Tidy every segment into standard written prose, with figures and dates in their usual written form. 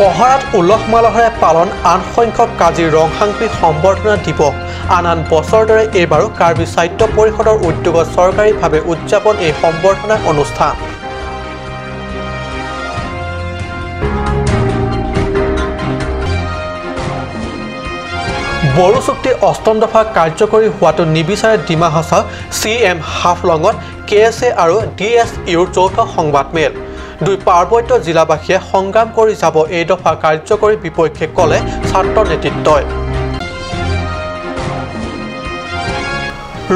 কহৰাত উলহ মালহেৰে পালন আন সংখ্যক কাজি ৰংহাংপি সম্বৰ্ধনা দিৱস। আন আন বছৰৰ দৰে এইবাৰো কাৰ্বি সাহিত্য পৰিষদৰ উদ্যোগত চৰকাৰীভাৱে উদযাপন এই সম্বৰ্ধনা অনুষ্ঠান। বড়ো চুক্তি অষ্টম দফা কাৰ্যকৰী হোৱাটো নিবিচাৰে ডিমা হাছাও চি এম হাফলঙত কে এছ এ আৰু ডি এছ ইউৰ যৌথ সংবাদমেল। দুই পাৰ্বত্য জিলাবাসীয়ে সংগ্ৰাম কৰি যাব এই দফা কাৰ্যকৰী বিপক্ষে ক'লে ছাত্ৰ নেতৃত্বই।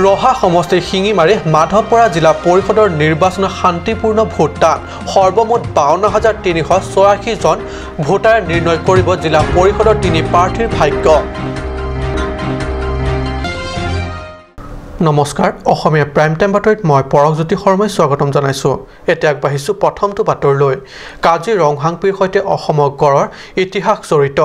ৰহা সমষ্টিৰ শিঙিমাৰী মাধৱপৰা জিলা পৰিষদৰ নিৰ্বাচনত শান্তিপূৰ্ণ ভোটদান। সৰ্বমুঠ ৫২,৩৮৪ জন ভোটাৰে নিৰ্ণয় কৰিব জিলা পৰিষদৰ তিনি প্ৰাৰ্থীৰ ভাগ্য। নমস্কাৰ, অসমীয়া প্ৰাইম টাইম বাতৰিত মই পৰশজ্যোতি শৰ্মাই স্বাগতম জনাইছোঁ। এতিয়া আগবাঢ়িছোঁ প্ৰথমটো বাতৰিলৈ। কাজি ৰংহাংপিৰ সৈতে অসমৰ গড়ৰ ইতিহাস জড়িত।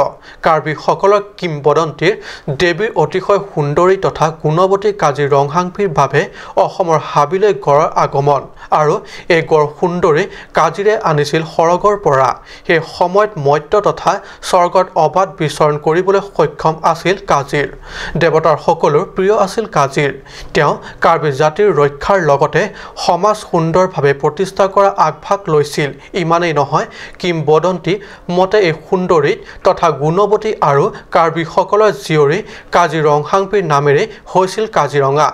কাৰ্বিসকলৰ কিংবদন্তিৰ দেৱীৰ অতিশয় সুন্দৰী তথা গুণৱতী কাজি ৰংহাংপিৰ বাবে অসমৰ হাবিলৈ গড়ৰ আগমন আৰু এই গড় সুন্দৰী কাজিৰে আনিছিল সৰগৰ পৰা। সেই সময়ত মৰ্ত্য তথা স্বৰ্গত অবাধ বিচৰণ কৰিবলৈ সক্ষম আছিল কাজিৰ। দেৱতাৰ সকলোৰ প্ৰিয় আছিল কাজিৰ। তেওঁ কাৰ্বি জাতিৰ ৰক্ষাৰ লগতে সমাজ সুন্দৰভাৱে প্ৰতিষ্ঠা কৰা আগভাগ লৈছিল। ইমানেই নহয়, কিংবদন্তি মতে এই সুন্দৰী তথা গুণৱতী আৰু কাৰ্বিসকলৰ জীয়ৰী কাজি ৰংহাংপিৰ নামেৰে হৈছিল কাজিৰঙা।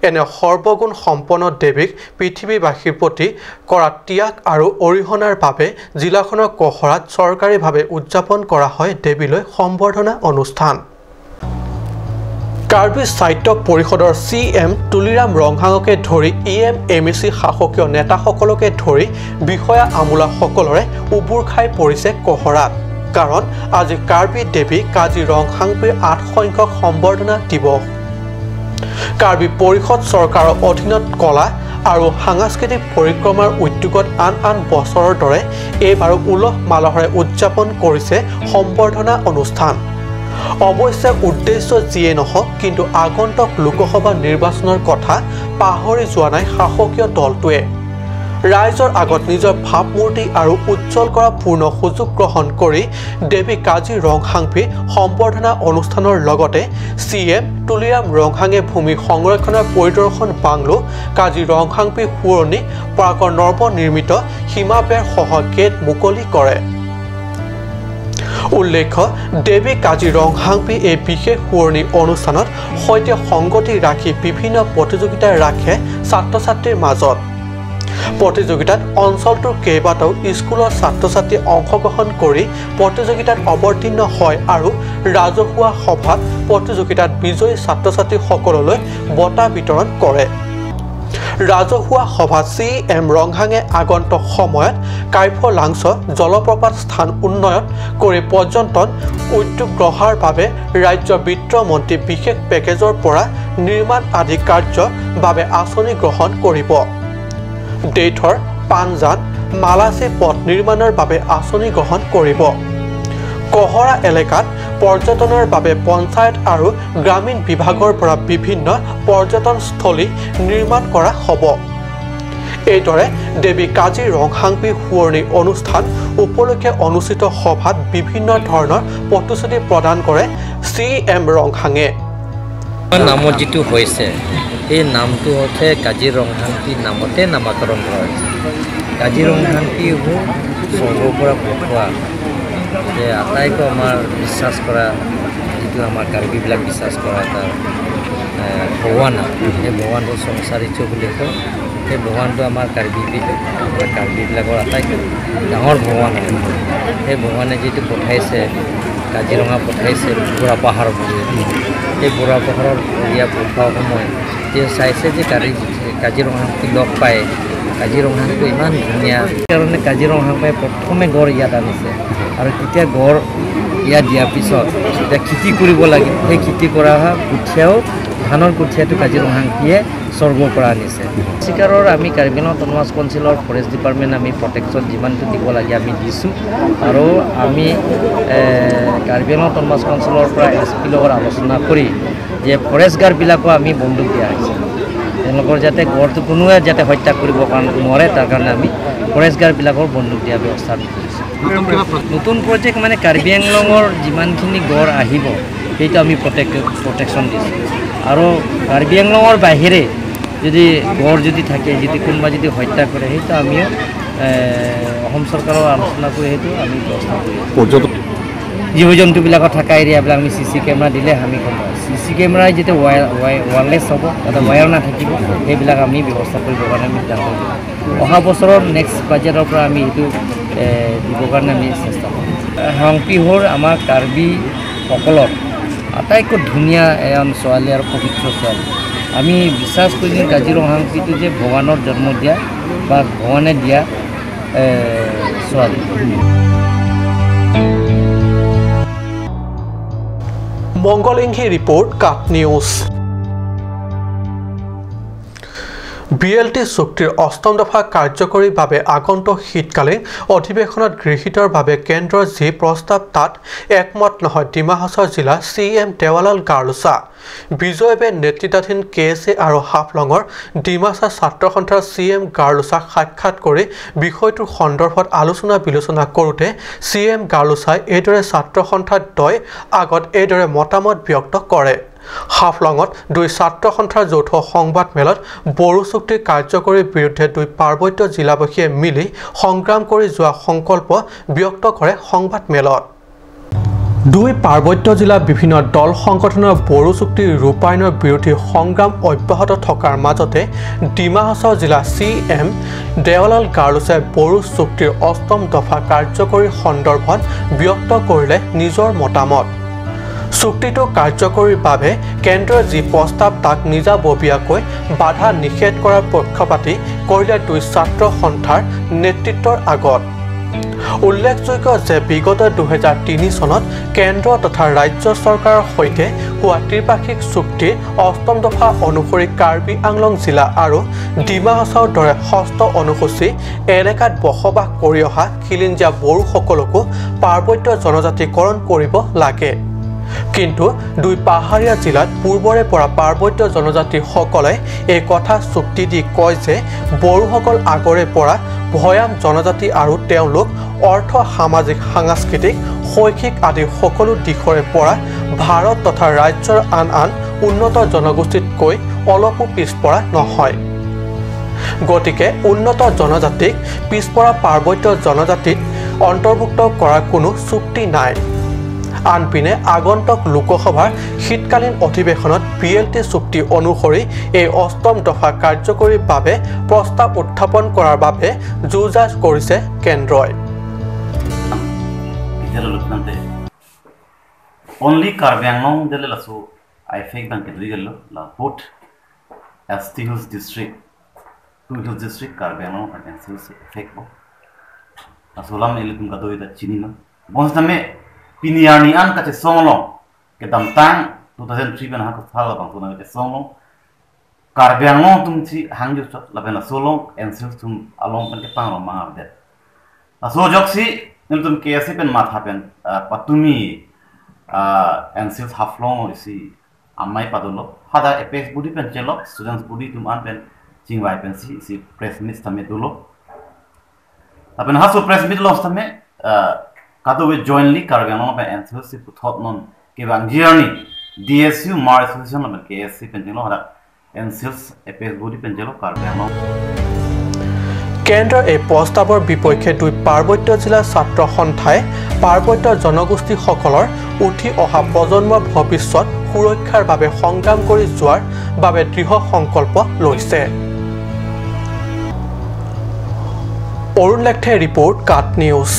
এনে সৰ্বগুণ সম্পন্ন দেৱীক পৃথিৱীবাসীৰ প্ৰতি কৰা ত্যাগ আৰু অৰিহণাৰ বাবে জিলাখনৰ কহৰাত চৰকাৰীভাৱে উদযাপন কৰা হয় দেৱীলৈ সম্বৰ্ধনা অনুষ্ঠান। কাৰ্বি সাহিত্য পৰিষদৰ চি এম তুলিৰাম ৰংহাঙকে ধৰি E M M E C শাসকীয় নেতাসকলকে ধৰি বিষয়া আমোলাসকলৰে উবুৰ খাই পৰিছে কহৰাত। কাৰণ আজি কাৰ্বি দেৱী কাজি ৰংহাংপিৰ ৮ সংখ্যক সম্বৰ্ধনা দিৱস। কাৰ্বি পৰিষদ চৰকাৰৰ অধীনত কলা আৰু সাংস্কৃতিক পৰিক্ৰমাৰ উদ্যোগত আন আন বছৰৰ দৰে এইবাৰো উলহ মালহেৰে উদযাপন কৰিছে সম্বৰ্ধনা অনুষ্ঠান। অৱশ্যে উদ্দেশ্য যিয়ে নহওক, কিন্তু আগন্তুক লোকসভা নিৰ্বাচনৰ কথা পাহৰি যোৱা নাই শাসকীয় দলটোৱে। ৰাইজৰ আগত নিজৰ ভাৱমূৰ্তি আৰু উজ্জ্বল কৰা পূৰ্ণ সুযোগ গ্ৰহণ কৰি দেৱী কাজি ৰংহাংপি সম্বৰ্ধনা অনুষ্ঠানৰ লগতে চি এম তুলিৰাম ৰংহাঙে ভূমি সংৰক্ষণৰ পৰিদৰ্শন বাংলো, কাজি ৰংহাংপি সোঁৱৰণী পাৰ্কৰ নৱনিৰ্মিত সীমাবেৰসহ গেট মুকলি কৰে। উল্লেখ্য, দেৱী কাজি ৰংহাংপি এই বিশেষ সোঁৱৰণী অনুষ্ঠানত সৈতে সংগতি ৰাখি বিভিন্ন প্ৰতিযোগিতা ৰাখে ছাত্ৰ ছাত্ৰীৰ মাজত। প্ৰতিযোগিতাত অঞ্চলটোৰ কেইবাটাও স্কুলৰ ছাত্ৰ ছাত্ৰীয়ে অংশগ্ৰহণ কৰি প্ৰতিযোগিতাত অৱতীৰ্ণ হয় আৰু ৰাজহুৱা সভাত প্ৰতিযোগিতাত বিজয়ী ছাত্ৰ ছাত্ৰীসকললৈ বঁটা বিতৰণ কৰে। ৰাজহুৱা সভাত চি এম ৰংহাঙে আগন্তুক সময়ত কাইফলাংছ জলপ্ৰপাত স্থান উন্নয়ন কৰি পৰ্যটন উদ্যোগ গঢ়াৰ বাবে ৰাজ্যৰ বিত্তমন্ত্ৰী বিশেষ পেকেজৰ পৰা নিৰ্মাণ আদি কাৰ্যৰ বাবে আঁচনি গ্ৰহণ কৰিব। দেইথৰ পাণজান মালাচী পথ নিৰ্মাণৰ বাবে আঁচনি গ্ৰহণ কৰিব। কহৰা এলেকাত পৰ্যটনৰ বাবে পঞ্চায়ত আৰু গ্ৰামীণ বিভাগৰ পৰা বিভিন্ন পৰ্যটনস্থলী নিৰ্মাণ কৰা হ'ব। এইদৰে দেৱী কাজি ৰংহাংপি সোঁৱৰণী অনুষ্ঠান উপলক্ষে অনুষ্ঠিত সভাত বিভিন্ন ধৰণৰ প্ৰতিশ্ৰুতি প্ৰদান কৰে চি এম ৰংহাঙে। নামত যিটো হৈছে এই নামটো হৈছে কাজি ৰংহাংপি নামতে নামাকৰণ কৰা হৈছে। কাজি ৰংহাংপি স্বৰ্গৰ পৰা পঠোৱা যে আটাইকৈ আমাৰ বিশ্বাস কৰা যিটো আমাৰ কাৰ্বিবিলাক বিশ্বাস কৰা এটা ভগৱান, সেই ভগৱানটো সংসাৰিত বুলি কয়। সেই ভগৱানটো আমাৰ কাৰ্বিবিলাকৰ আটাইতকৈ ডাঙৰ ভগৱান হয়। সেই ভগৱানে যিটো পঠাইছে কাজিৰঙা পঠাইছে বুঢ়া পাহাৰ বুলি, সেই বুঢ়া পাহাৰৰ এৰিয়া পঠোৱা সময় তেওঁ চাইছে যে কাজিৰঙাক লগ পায়, কাজিৰঙাটো ইমান ধুনীয়া, সেইকাৰণে কাজিৰঙাই প্ৰথমে গড় ইয়াত আনিছে। আৰু তেতিয়া গড় ইয়াত দিয়াৰ পিছত এতিয়া খেতি কৰিব লাগে, সেই খেতি কৰা কঠীয়াও ধানৰ কঠীয়াটো কাজিৰঙাংকিয়ে স্বৰ্গৰ পৰা আনিছে। চিকাৰৰ আমি কাৰ্বি আংলং অট'নমাছ কাউন্সিলৰ ফৰেষ্ট ডিপাৰ্টমেণ্ট আমি প্ৰটেকশ্যন যিমানটো দিব লাগে আমি দিছোঁ। আৰু আমি কাৰ্বি আংলং অট'নমাছ কাউন্সিলৰ পৰা এছ পিৰ লগত আলোচনা কৰি যে ফৰেষ্ট গাৰ্ডবিলাকো আমি বন্দুক দিয়া হৈছে, তেওঁলোকৰ যাতে গড়টো কোনোৱে যাতে হত্যা কৰিব নোৱাৰে তাৰ কাৰণে আমি ফৰেষ্ট গাৰ্ডবিলাকৰ বন্দুক দিয়া ব্যৱস্থা আমি কৰিছোঁ। নতুন প্ৰজেক্ট মানে কাৰ্বি আংলঙৰ যিমানখিনি গড় আহিব সেইটো আমি প্ৰটেকশ্যন দিছোঁ। আৰু কাৰ্বি আংলঙৰ বাহিৰে যদি গড় যদি থাকে, যদি কোনোবা যদি হত্যা কৰে, সেইটো আমিও অসম চৰকাৰৰ আলোচনা কৰি সেইটো আমি ব্যৱস্থা কৰি আছোঁ। জীৱ জন্তুবিলাকৰ থকা এৰিয়াবিলাক আমি চি চি কেমেৰা দিলে আমি গম পাওঁ। চি চি কেমেৰাই যেতিয়া ৱায়াৰলেছ হ'ব, তাতে ৱায়াৰ নাথাকিব, সেইবিলাক আমি ব্যৱস্থা কৰিবৰ কাৰণে আমি সিদ্ধান্ত ল'ম। অহা বছৰৰ নেক্সট বাজেটৰ পৰা আমি সেইটো দিবৰ কাৰণে আমি চেষ্টা কৰিম। হাংপিহুৰ আমাৰ কাৰ্বিসকলৰ আটাইতকৈ ধুনীয়া এজন ছোৱালী আৰু পবিত্ৰ ছোৱালী। আমি বিশ্বাস কৰিছোঁ কাজিৰঙা হাংপিটো যে ভগৱানৰ জন্ম দিয়া বা ভগৱানে দিয়া ছোৱালী। মংগল ইংহি ৰিপৰ্ট, কাট নিউজ। BLT চুক্তিৰ অষ্টম দফা কাৰ্যকৰীভাৱে আগন্তুক শীতকালীন অধিৱেশনত গৃহীতৰ বাবে কেন্দ্ৰৰ যি প্ৰস্তাৱ তাত একমত নহয় ডিমা হাছাও জিলা চি এম দেৱালাল গাৰ্লোচা। বিজয় বে নেতৃত্বাধীন কে এছ এ আৰু হাফলঙৰ ডিমাচা ছাত্ৰ সন্থাৰ চি এম গাৰ্লোচাক সাক্ষাৎ কৰি বিষয়টোৰ সন্দৰ্ভত আলোচনা বিলোচনা কৰোঁতে চি এম গাৰ্লোচাই এইদৰে ছাত্ৰ সন্থাৰ দ্বয় আগত এইদৰে মতামত ব্যক্ত কৰে। হাফলঙত দুই ছাত্ৰ সন্থাৰ যৌথ সংবাদমেলত বড়ো চুক্তিৰ কাৰ্যকৰীৰ বিৰুদ্ধে দুই পাৰ্বত্য জিলাবাসীয়ে মিলি সংগ্ৰাম কৰি যোৱা সংকল্প ব্যক্ত কৰে সংবাদমেলত। দুই পাৰ্বত্য জিলাৰ বিভিন্ন দল সংগঠনৰ বড়ো চুক্তিৰ ৰূপায়ণৰ বিৰোধী সংগ্ৰাম অব্যাহত থকাৰ মাজতে ডিমা হাছাও জিলা চি এম দেৱালাল গাৰ্লোচাই বড়ো চুক্তিৰ অষ্টম দফা কাৰ্যকৰী সন্দৰ্ভত ব্যক্ত কৰিলে নিজৰ মতামত। চুক্তিটো কাৰ্যকৰীৰ বাবে কেন্দ্ৰৰ যি প্ৰস্তাৱ তাক নিজাববীয়াকৈ বাধা নিষেধ কৰাৰ পক্ষপাতি কৰিলে দুই ছাত্ৰ সন্থাৰ নেতৃত্বৰ আগত। উল্লেখযোগ্য যে বিগত 2003 চনত কেন্দ্ৰ তথা ৰাজ্য চৰকাৰৰ সৈতে হোৱা ত্ৰিপাক্ষিক চুক্তিৰ অষ্টম দফা অনুসৰি কাৰ্বি আংলং জিলা আৰু ডিমা হাছাওৰ দৰে ষষ্ঠ অনুসূচী এলেকাত বসবাস কৰি অহা খিলিঞ্জীয়া বড়োসকলকো পাৰ্বত্য জনজাতিকৰণ কৰিব লাগে। কিন্তু দুই পাহাৰীয়া জিলাত পূৰ্বৰে পৰা পাৰ্বত্য জনজাতিসকলে এই কথা চুক্তি দি কয় যে বড়োসকল আগৰে পৰা ভৈয়াম জনজাতি আৰু তেওঁলোক অৰ্থ, সামাজিক, সাংস্কৃতিক, শৈক্ষিক আদি সকলো দিশৰে পৰা ভাৰত তথা ৰাজ্যৰ আন আন উন্নত জনগোষ্ঠীতকৈ অলপো পিছপৰা নহয়। গতিকে উন্নত জনজাতিক পিছপৰা পাৰ্বত্য জনজাতিত অন্তৰ্ভুক্ত কৰাৰ কোনো চুক্তি নাই। আনপিনে আগন্তুক লোকসভাৰ শীতকালীন অধিৱেশনত BLT চুক্তি অনুসৰি এই অষ্টম দফা কাৰ্যকৰীৰ বাবে প্ৰস্তাৱ উত্থাপন কৰাৰ বাবে যো-জা কৰিছে কেন্দ্ৰই। Only Karbi Anglong dele laso I fake bank dui gello la put ST Hills district two Hills district Karbi Anglong and NC Hills fake bo asolam elitum kadoi da chini no bons name piniarni an kache songlong ke dam tang 2003 ben ha ko thala bang tuna ke songlong Karbi Anglong tum chi hangju chot la ben solong NC Hills tum along pen ke tang ro ma de aso joksi niltum KSC pen matha pen patumi NCS Haflong isi amai padulo hada apex budi pen chelo students budi tum an pen chingwai pen si isi press meet tame dulo apen haso press meet los tame kado we jointly Karbi Anglong pen NCS si puthot non ke bang journey DSU Mar association pen KSC pen chelo hada NCS apex budi pen chelo Karbi Anglong। কেন্দ্ৰৰ এই প্ৰস্তাৱৰ বিপক্ষে দুই পাৰ্বত্য জিলাৰ ছাত্ৰ সন্থাই পাৰ্বত্য জনগোষ্ঠীসকলৰ উঠি অহা প্ৰজন্মৰ ভৱিষ্যত সুৰক্ষাৰ বাবে সংগ্ৰাম কৰি যোৱাৰ বাবে দৃঢ় সংকল্প লৈছে। অৰুণ লেখথে ৰিপৰ্ট, কাট নিউজ।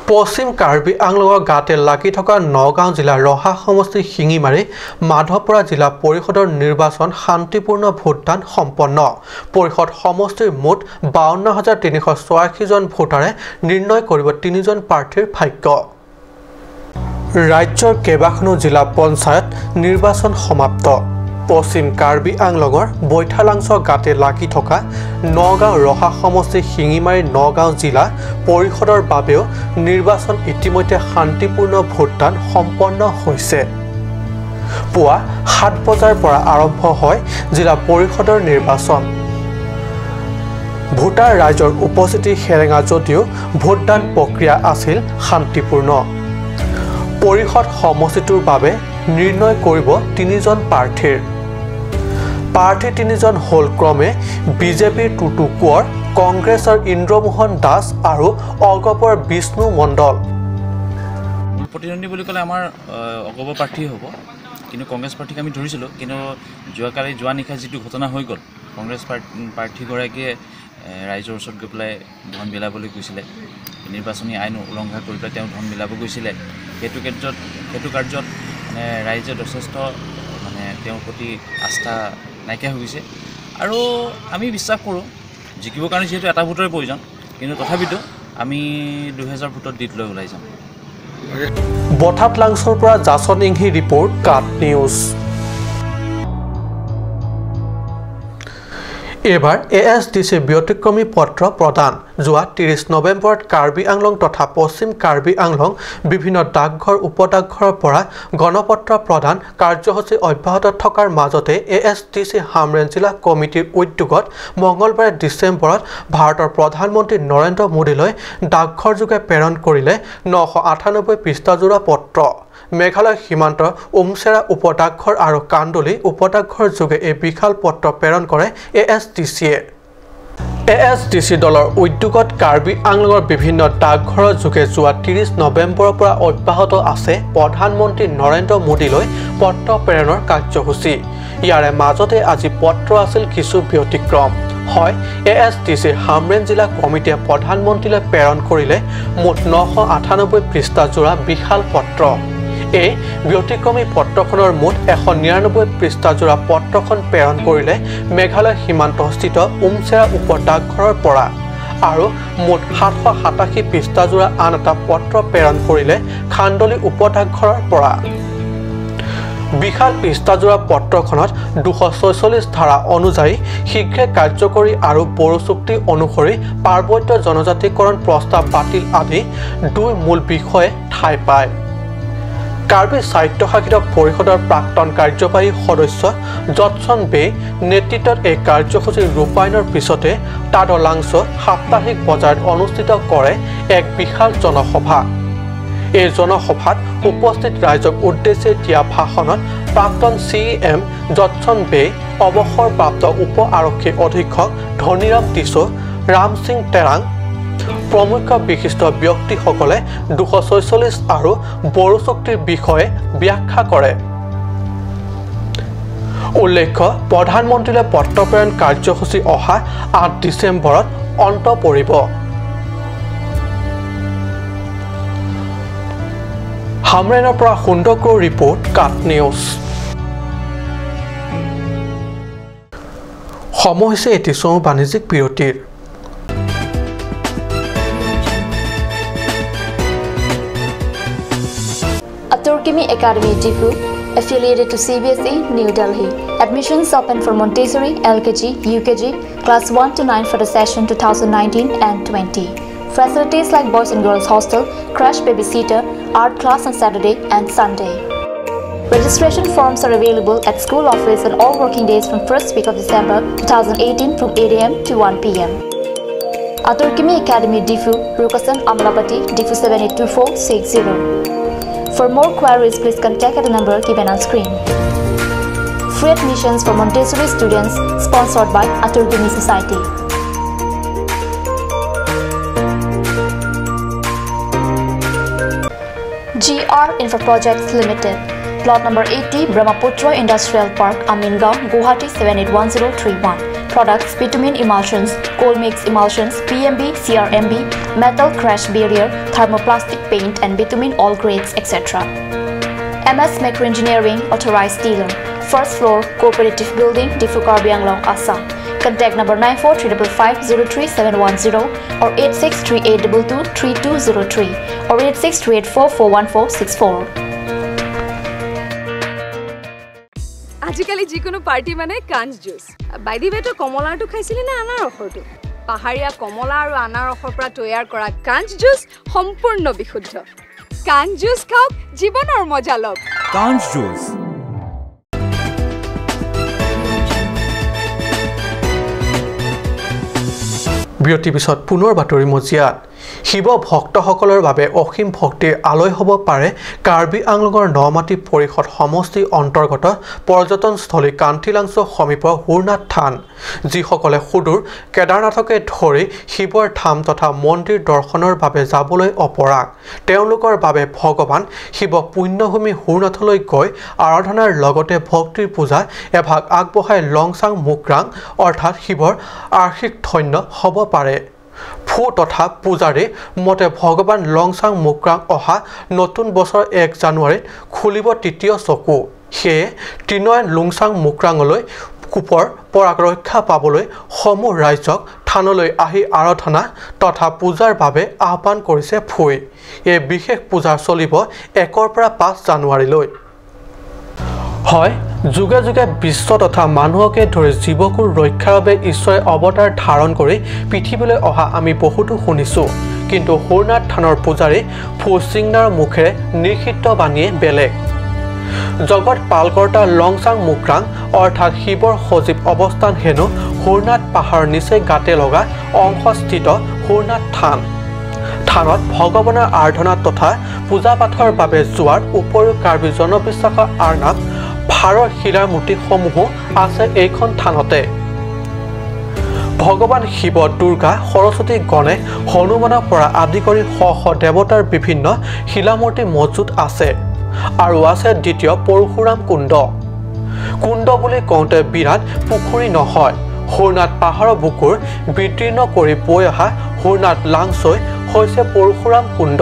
পশ্চিম কাৰ্বি আংলঙৰ গাতে লাগি থকা নগাঁও জিলাৰ ৰহা সমষ্টিৰ শিঙিমাৰী মাধৱপুৰা জিলা পৰিষদৰ নিৰ্বাচন শান্তিপূৰ্ণ ভোটদান সম্পন্ন। পৰিষদ সমষ্টিৰ মুঠ ৫২,৩৮৬ জন ভোটাৰে নিৰ্ণয় কৰিব তিনিজন প্ৰাৰ্থীৰ ভাগ্য। ৰাজ্যৰ কেইবাখনো জিলা পঞ্চায়ত নিৰ্বাচন সমাপ্ত। পশ্চিম কাৰ্বি আংলঙৰ বৈঠালাংছ গাতে লাগি থকা নগাঁও ৰহা সমষ্টিৰ শিঙিমাৰী নগাঁও জিলা পৰিষদৰ বাবেও নিৰ্বাচন ইতিমধ্যে শান্তিপূৰ্ণ ভোটদান সম্পন্ন হৈছে। পুৱা 7 বজাৰ পৰা আৰম্ভ হয় জিলা পৰিষদৰ নিৰ্বাচন। ভোটাৰ ৰাইজৰ উপস্থিতি সেৰেঙা যদিও ভোটদান প্ৰক্ৰিয়া আছিল শান্তিপূৰ্ণ। পৰিষদ সমষ্টিটোৰ বাবে নিৰ্ণয় কৰিব তিনিজন প্ৰাৰ্থীৰ। প্ৰাৰ্থী তিনিজন হ'ল ক্ৰমে বিজেপিৰ টুটু কোঁৱৰ, কংগ্ৰেছৰ ইন্দ্ৰমোহন দাস আৰু অগপৰ বিষ্ণু মণ্ডল। মূল প্ৰতিদ্বন্দ্বী বুলি ক'লে আমাৰ অগপ প্ৰাৰ্থী হ'ব, কিন্তু কংগ্ৰেছ প্ৰাৰ্থীক আমি ধৰিছিলোঁ। কিন্তু যোৱাকালি যোৱা নিশা যিটো ঘটনা হৈ গ'ল, কংগ্ৰেছ প্ৰাৰ্থীগৰাকীয়ে ৰাইজৰ ওচৰত গৈ পেলাই ধন বিলাবলৈ গৈছিলে, নিৰ্বাচনী আইন উলংঘা কৰি পেলাই তেওঁ ধন বিলাব গৈছিলে। সেইটো কাৰ্যত মানে ৰাইজে যথেষ্ট মানে তেওঁৰ প্ৰতি আস্থা নাইকিয়া হৈ গৈছে। আৰু আমি বিশ্বাস কৰোঁ জিকিবৰ কাৰণে যিহেতু এটা ভোটৰে প্ৰয়োজন, কিন্তু তথাপিতো আমি 2000 ভোটত লিড লৈ ওলাই যাম। বঠাত লাংছৰ পৰা জাচন ইংহি ৰিপৰ্ট, কাট নিউজ। এইবাৰ ASDC ব্যতিক্ৰমী পত্ৰ প্ৰদান। যোৱা 30 নৱেম্বৰত কাৰ্বি আংলং তথা পশ্চিম কাৰ্বি আংলং বিভিন্ন ডাকঘৰ উপডাকঘৰৰ পৰা গণপত্ৰ প্ৰদান কাৰ্যসূচী অব্যাহত থকাৰ মাজতে ASDC Hamren জিলা কমিটিৰ উদ্যোগত মঙলবাৰে ডিচেম্বৰত ভাৰতৰ প্ৰধানমন্ত্ৰী নৰেন্দ্ৰ মোদীলৈ ডাকঘৰযোগে প্ৰেৰণ কৰিলে 998 পৃষ্ঠাজোৰা পত্ৰ। মেঘালয় সীমান্তৰ উমচেৰা উপডাকঘৰ আৰু কান্দুলি উপডাকঘৰ যোগে এই বিশাল পত্ৰ প্ৰেৰণ কৰে ASDCয়ে। ASDC দলৰ উদ্যোগত কাৰ্বি আংলঙৰ বিভিন্ন ডাকঘৰৰ যোগে যোৱা 30 নৱেম্বৰৰ পৰা অব্যাহত আছে প্ৰধানমন্ত্ৰী নৰেন্দ্ৰ মোদীলৈ পত্ৰ প্ৰেৰণৰ কাৰ্যসূচী। ইয়াৰে মাজতে আজি পত্ৰ আছিল কিছু ব্যতিক্ৰম। হয়, ASDC Hamren জিলা কমিটিয়ে প্ৰধানমন্ত্ৰীলৈ প্ৰেৰণ কৰিলে মুঠ 998 পৃষ্ঠাজোৰা বিশাল পত্ৰ। এই ব্যতিক্ৰমী পত্ৰখনৰ মুঠ 199 পৃষ্ঠাজোৰা পত্ৰখন প্ৰেৰণ কৰিলে মেঘালয় সীমান্তস্থিত উমচেৰা উপডাকঘৰৰ পৰা আৰু মুঠ 787 পৃষ্ঠাজোৰা আন এটা পত্ৰ প্ৰেৰণ কৰিলে খান্দলি উপডাকঘৰৰ পৰা। বিশাল পৃষ্ঠাজোৰা পত্ৰখনত 246 ধাৰা অনুযায়ী শীঘ্ৰে কাৰ্যকৰী আৰু বড়ো চুক্তি অনুসৰি পাৰ্বত্য জনজাতিকৰণ প্ৰস্তাৱ বাতিল আদি দুই মূল বিষয়ে ঠাই পায়। কাৰ্বি স্বায়ত্তশাসিত পৰিষদৰ প্ৰাক্তন কাৰ্যবাহী সদস্য জটছন বে নেতৃত্বত এই কাৰ্যসূচী ৰূপায়ণৰ পিছতে তাদলাংছ সাপ্তাহিক বজাৰত অনুষ্ঠিত কৰে এক বিশাল জনসভা। এই জনসভাত উপস্থিত ৰাইজক উদ্দেশ্যি দিয়া ভাষণত প্ৰাক্তন CEM Judson বে, অৱসৰপ্ৰাপ্ত উপ আৰক্ষী অধীক্ষক ধনীৰাম টিছো, ৰামসিং টেৰাং প্ৰমুখ বিশিষ্ট ব্যক্তিসকলে 246 আৰু বড়ো চুক্তিৰ বিষয়ে ব্যাখ্যা কৰে। উল্লেখ্য, প্ৰধানমন্ত্ৰীলৈ পত্ৰ প্ৰেৰণ কাৰ্যসূচী অহা 8 ডিচেম্বৰত অন্ত পৰিব। হামৰেনৰ পৰা সুন্দৰ ৰিপৰ্ট, কাট নিউজ। সময় হৈছে এটি চমু বাণিজ্যিক বিৰতিৰ। Aturkimi Academy Diphu, affiliated to CBSE, New Delhi. Admissions open for Montessori, LKG, UKG, class 1 to 9 for the session 2019 and 20. Facilities like boys and girls hostel, crash babysitter, art class on Saturday and Sunday. Registration forms are available at school office on all working days from 1st week of December 2018 from 8 am to 1 pm. Aturkimi Academy Diphu, Rukasan, Amlapati, Diphu 782460. For more queries, please contact at the number given on screen. Free admissions for Montessori students sponsored by Aturkimi Society. GR Infra Projects Limited, Plot number 80, Brahmaputra Industrial Park, Amingaon, Guwahati 781031. Products: bitumen emulsions, coal mix emulsions, PMB, CRMB, metal crash barrier, thermoplastic paint and bitumen all grades, etc. MS Macro Engineering, authorized dealer. First floor, Cooperative Building, Diphu Karbi Anglong, Assam. Contact number 9435503710 or 8638223203 or 8638441464. আজিকালি যিকোনো party মানে কাঞ্চ juice. By the ৱে, তই কমলাটো খাইছিলি নে আনাৰসৰটো? পাহাৰীয়া কমলা আৰু আনাৰসৰ পৰা তৈয়াৰ কৰা কাঞ্চ জুচ সম্পূৰ্ণ বিশুদ্ধ। কাঞ্চ জুচ খাওক, জীৱনৰ মজা লওক। কাঞ্চ জুচ। বিৰতিৰ পিছত পুনৰ বাতৰি মজিয়াত শিৱ ভক্তসকলৰ বাবে অসীম ভক্তিৰ আলয় হ'ব পাৰে কাৰ্বি আংলঙৰ নমাটি পৰিষদ সমষ্টিৰ অন্তৰ্গত পৰ্যটনস্থলী কান্থিলাংছ সমীপৰ হুৰনাথ থান। যিসকলে সুদূৰ কেদাৰনাথকে ধৰি শিৱৰ ধাম তথা মন্দিৰ দৰ্শনৰ বাবে যাবলৈ অপৰাগ, তেওঁলোকৰ বাবে ভগৱান শিৱ পুণ্যভূমি হুৰনাথলৈ গৈ আৰাধনাৰ লগতে ভক্তিৰ পূজা এভাগ আগবঢ়াই লংচাং মুকৰাং অৰ্থাৎ শিৱৰ আৰ্শিক ধন্য হ'ব পাৰে। ফু তথা পূজাৰী মতে ভগৱান লংচাং মুকৰাং অহা নতুন বছৰ 1 জানুৱাৰীত খুলিব তৃতীয় চকু। সেয়ে ত্ৰিনয়ন লুংচাং মুকৰাঙলৈ কূপৰ পৰা ৰক্ষা পাবলৈ সমূহ ৰাইজক থানলৈ আহি আৰাধনা তথা পূজাৰ বাবে আহ্বান কৰিছে ফুই। এই বিশেষ পূজা চলিব 1ৰ পৰা 5 জানুৱাৰীলৈ। হয়, যুগে যুগে বিশ্ব তথা মানুহকে ধৰি জীৱকুল ৰক্ষাৰ বাবে ঈশ্বৰে অৱতাৰ ধাৰণ কৰি পৃথিৱীলৈ অহা আমি বহুতো শুনিছোঁ, কিন্তু হুৰনাথ থানৰ পূজাৰী ফুচিংনাৰ মুখেৰে নিষিদ্ধ বাণীয়ে বেলেগ। জগত পালকৰ্তা লংচাং মুকৰাং অৰ্থাৎ শিৱৰ সজীৱ অৱস্থান হেনো হুৰনাথ পাহাৰৰ নিচেই গাতে লগা অংশস্থিত হুৰনাথ থান। থানত ভগৱানৰ আৰাধনা তথা পূজা পাঠৰ বাবে যোৱাৰ উপৰিও কাৰ্বি জনবিশ্বাসৰ আৰনাম ভাৰৰ শিলাৰ মূৰ্তিসমূহো আছে এইখন থানতে। ভগৱান শিৱ, দুৰ্গা, সৰস্বতী, গণেশ, হনুমানৰ পৰা আদি কৰি শ শ দেৱতাৰ বিভিন্ন শিলামূৰ্তি মজুত আছে। আৰু আছে দ্বিতীয় পৰশুৰাম কুণ্ড। কুণ্ড বুলি কওঁতে বিৰাট পুখুৰী নহয়, হুৰনাথ পাহাৰৰ বুকুৰ বিতীৰ্ণ কৰি বৈ অহা হুৰনাথ লাংচৈ হৈছে পৰশুৰাম কুণ্ড।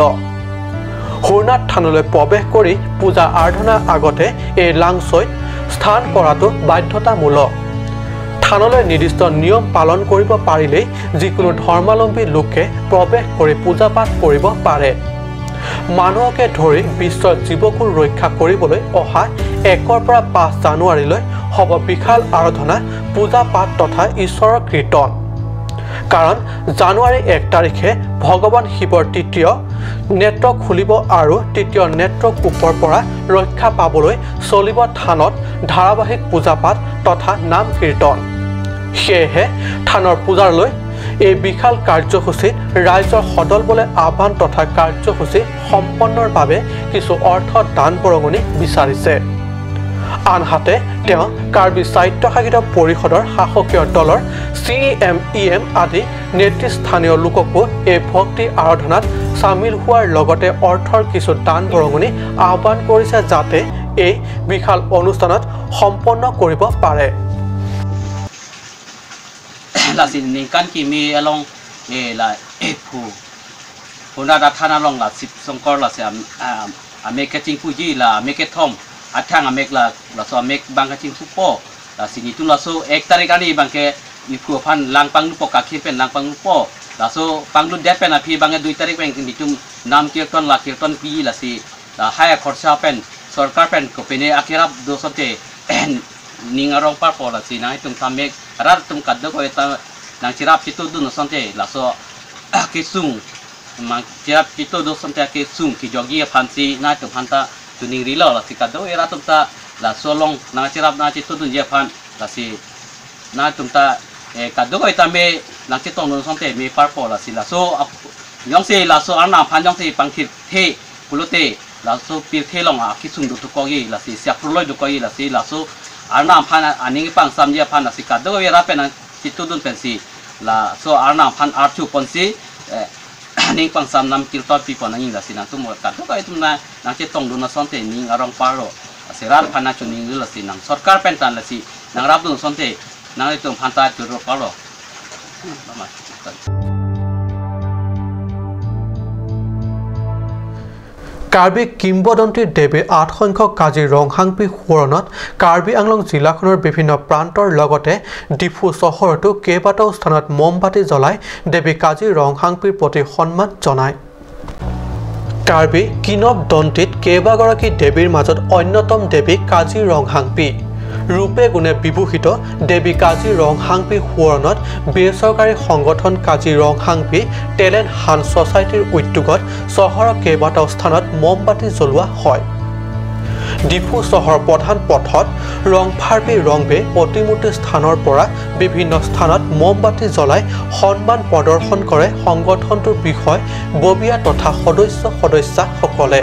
হুৰনাথ থানলৈ প্ৰৱেশ কৰি পূজা আৰাধনাৰ আগতে এই লাংচৈত স্থান কৰাটো বাধ্যতামূলক। থানলৈ নিৰ্দিষ্ট নিয়ম পালন কৰিব পাৰিলেই যিকোনো ধৰ্মাৱলম্বী লোকে প্ৰৱেশ কৰি পূজা পাঠ কৰিব পাৰে। মানুহকে ধৰি বিশ্বৰ জীৱকুল ৰক্ষা কৰিবলৈ অহা 1ৰ পৰা 5 জানুৱাৰীলৈ হ'ব বিশাল আৰাধনা, পূজা পাঠ তথা ঈশ্বৰৰ কীৰ্তন। কাৰণ জানুৱাৰী 1 তাৰিখে ভগৱান শিৱৰ তৃতীয় নেত্ৰ খুলিব আৰু তৃতীয় নেত্ৰ কূপৰ পৰা ৰক্ষা পাবলৈ চলিব থানত ধাৰাবাহিক পূজা পাঠ তথা নাম কীৰ্তন। সেয়েহে থানৰ পূজাৰলৈ এই বিশাল কাৰ্যসূচীত ৰাইজৰ সদলবলে আহ্বান তথা কাৰ্যসূচী সম্পন্নৰ বাবে কিছু অৰ্থ দান বৰঙণি বিচাৰিছে। আনহাতে তেওঁ কাৰ্বি স্বায়ত্তশাসিত পৰিষদৰ শাসকীয় দলৰ CEM, EM আদি নেতৃস্থানীয় লোককো এই ভক্তি আৰাধনাত চামিল হোৱাৰ লগতে অৰ্থৰ কিছু দান বৰঙণি আহ্বান কৰিছে যাতে এই বিশাল অনুষ্ঠানত সম্পন্ন কৰিব পাৰে। Athang amek la so amek bangka ching supo la sini tu la so 1 tarik ani bangke ipu phan lang pang lu po ka khir pen lang pang lu po la so pang lu det pen aphi bangke 2 tarik pen ni tum nam kirtan la kirtan pi la si la haya khorsa pen sarkar pen ko pene akhirap do sote ning arong par po la si nai tum tamek rar tum kaddo ko eta nang chirap chitu du no sonte la so ke sung ma chirap chitu do sonte ke sung ki jogi phansi nai tum phanta tuning rilo la si kado era tumta la solong na chirap na chitu dun je phan la si na tumta e kado ko itame na chitong dun sonte me par po la si la so yong se la so arna phan yong se pangkhit the pulote la so pir the long a kisung du ko gi la si sia proloi du ko gi la si la so arna phan aning pang sam je phan la si kado era pe na chitu dun pen si la so arna phan ar chu pon si ning pang sam nam kirton pi pon ning la si nang tum ka to ka tum na nang che tong du na son te ning arong paro seral phana chu ning la si nang sarkar pen tan la si nang rap du son te nang tum phanta chu ro paro Karbi কিংবদন্তীৰ দেৱীৰ 8 সংখ্যক কাজি ৰংহাংপি সোঁৱৰণত কাৰ্বি আংলং জিলাখনৰ বিভিন্ন প্ৰান্তৰ লগতে ডিফু চহৰতো কেইবাটাও স্থানত মমবাতি জ্বলাই দেৱী কাজি ৰংহাংপিৰ প্ৰতি সন্মান জনায়। কাৰ্বি কিংবদন্তীত কেইবাগৰাকী দেৱীৰ মাজত অন্যতম দেৱী কাজি ৰংহাংপি। ৰূপে গুণে বিভূষিত দেৱী কাজি ৰংহাংপি সোঁৱৰণত বেচৰকাৰী সংগঠন কাজি ৰংহাংপি টেলেণ্ট হাণ্ট ছ'চাইটিৰ উদ্যোগত চহৰৰ কেইবাটাও স্থানত মমবাতি জ্বলোৱা হয়। ডিফু চহৰৰ প্ৰধান পথত ৰংফাৰবি ৰংবে প্ৰতিমূৰ্তি স্থানৰ পৰা বিভিন্ন স্থানত মমবাতি জ্বলাই সন্মান প্ৰদৰ্শন কৰে সংগঠনটোৰ বিষয় ববীয়া তথা সদস্য সদস্যাসকলে।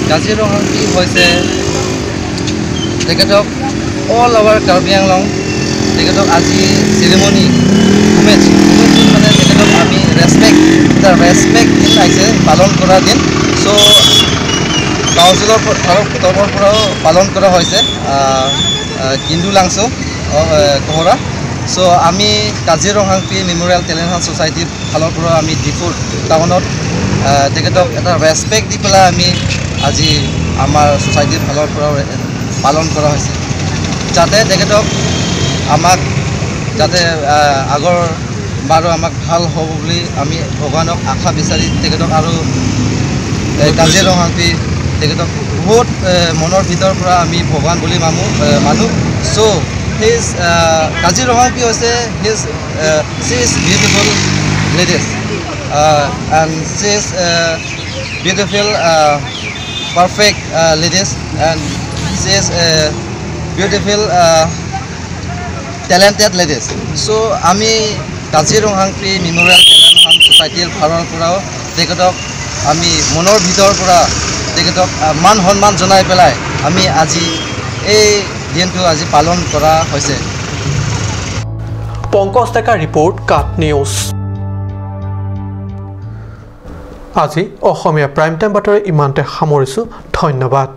Kazi Ronghangpi হৈছে তেখেতক অল অভাৰ কাৰ্বি আংলং তেখেতক আজি চেৰেমনি হোমেজ মানে তেখেতক আমি ৰেচপেক্ট এটা ৰেচপেক্ট দিন আহিছে পালন কৰা দিন। চ' কাউন্সিলৰ তৰফৰ পৰাও পালন কৰা হৈছে কিন্দু লাংচ' কহৰা। চ' আমি কাজি ৰংহাংপি মেম'ৰিয়েল টেলেণ্ট হাণ্ট ছ'চাইটিৰ ফালৰ পৰা আমি ডিফুৰ টাউনত তেখেতক এটা ৰেচপেক্ট দি পেলাই আমি আজি আমাৰ ছ'চাইটিৰ ফালৰ পৰাও পালন কৰা হৈছে, যাতে তেখেতক আমাক যাতে আগৰ বাৰু আমাক ভাল হ'ব বুলি আমি ভগৱানক আশা বিচাৰি তেখেতক আৰু কাজি ৰংহাংপি তেখেতক বহুত মনৰ ভিতৰৰ পৰা আমি ভগৱান বুলি মানো। চ' his Kazi Ronghangpi হৈছে his she is beautiful ladies and she is beautiful perfect ladies and she is beautiful talented ladies. So আমি কাজি ৰংহাংপি মেম'ৰিয়েল টেলেণ্ট হাণ্ট ছ'চাইটিৰ ফালৰ পৰাও তেখেতক আমি মনৰ ভিতৰৰ পৰা তেখেতক মান সন্মান জনাই পেলাই আমি আজি এই দিনটো আজি পালন কৰা হৈছে। পংকজ ডেকা ৰিপৰ্ট, কাট নিউজ। আজি অসমীয়া প্ৰাইম টাইম বাতৰি ইমানতে সামৰিছোঁ। ধন্যবাদ।